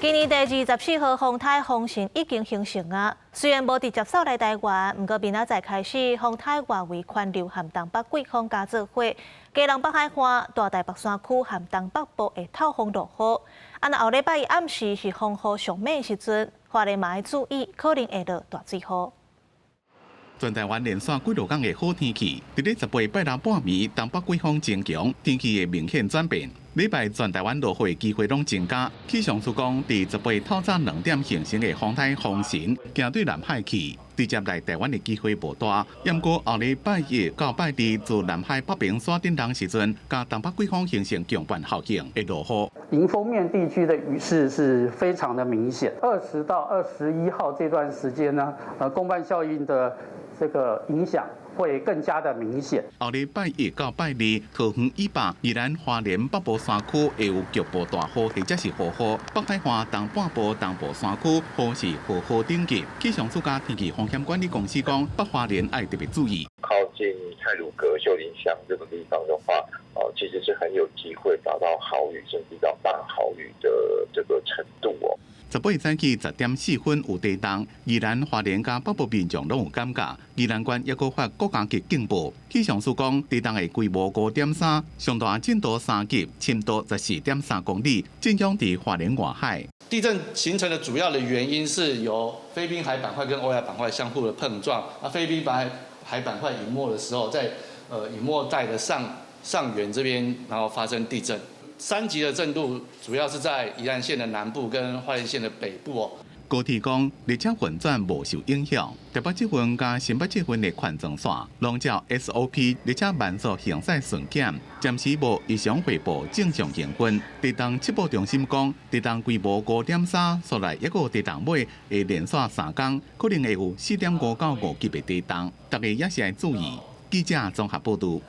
今年第24號風颱風神已經形成啊，雖然無直接掃來台灣，毋過明仔載開始，風颱外圍環流和東北季風加做伙，基隆北海岸、大台北山區和東北部會透風落雨。啊，若後禮拜一暗時是風雨上猛的時陣，花蓮嘛愛注意，可能會落大水雨。全台灣連續幾落工的好天氣，佇咧18拜六半暝，東北季風增強，天氣會明顯轉變。禮拜全台灣落雨的機會攏增加。氣象署講，佇十八透早2點形成的風颱風神，行對南海去，直接來台灣的機會無大。毋過後禮拜一到拜二，自南海北邊山頂東時陣，佮東北季風形成強伴效應，會落雨。迎風面地區的雨勢是非常的明顯。20到21號這段時間呢，共伴效應的這個影響會更加的明顯。後禮拜一到拜二，桃園以北、宜蘭花蓮北部山區會有局部大雨或者是豪雨；北海岸東半部、東部山區雨勢豪雨等級。氣象署佮天氣風險管理公司講，北花蓮愛特別注意。靠近太魯閣、秀林鄉這個地方的話，哦，其實是很有機會達到豪雨，甚至到大豪雨的這個程度哦。18早起10點4分有地動，宜蘭花蓮佮北部民眾攏有感覺。宜蘭縣猶閣發國家級警報。氣象署講，地動的規模5.3，上大震度3級，深度14.3公里，震央佇花蓮外海。地震形成的主要的原因是由菲律賓海板塊跟歐亞板塊相互的碰撞。啊，菲律賓海板塊隱沒的時候，在隱沒帶的上上緣這邊，然後發生地震。3級的震度主要是在宜蘭縣的南部跟花蓮縣的北部哦。高鐵講，列車運轉無受影響。台北捷運佮新北捷運的環狀線，攏照 SOP 列車慢速行駛巡檢，暫時無異常匯報正常營運。地動測報中心講，地動規模5.3，所來一個地動尾會連續3工，可能會有4.5到5級的地動，大家也是愛注意。記者綜合報導。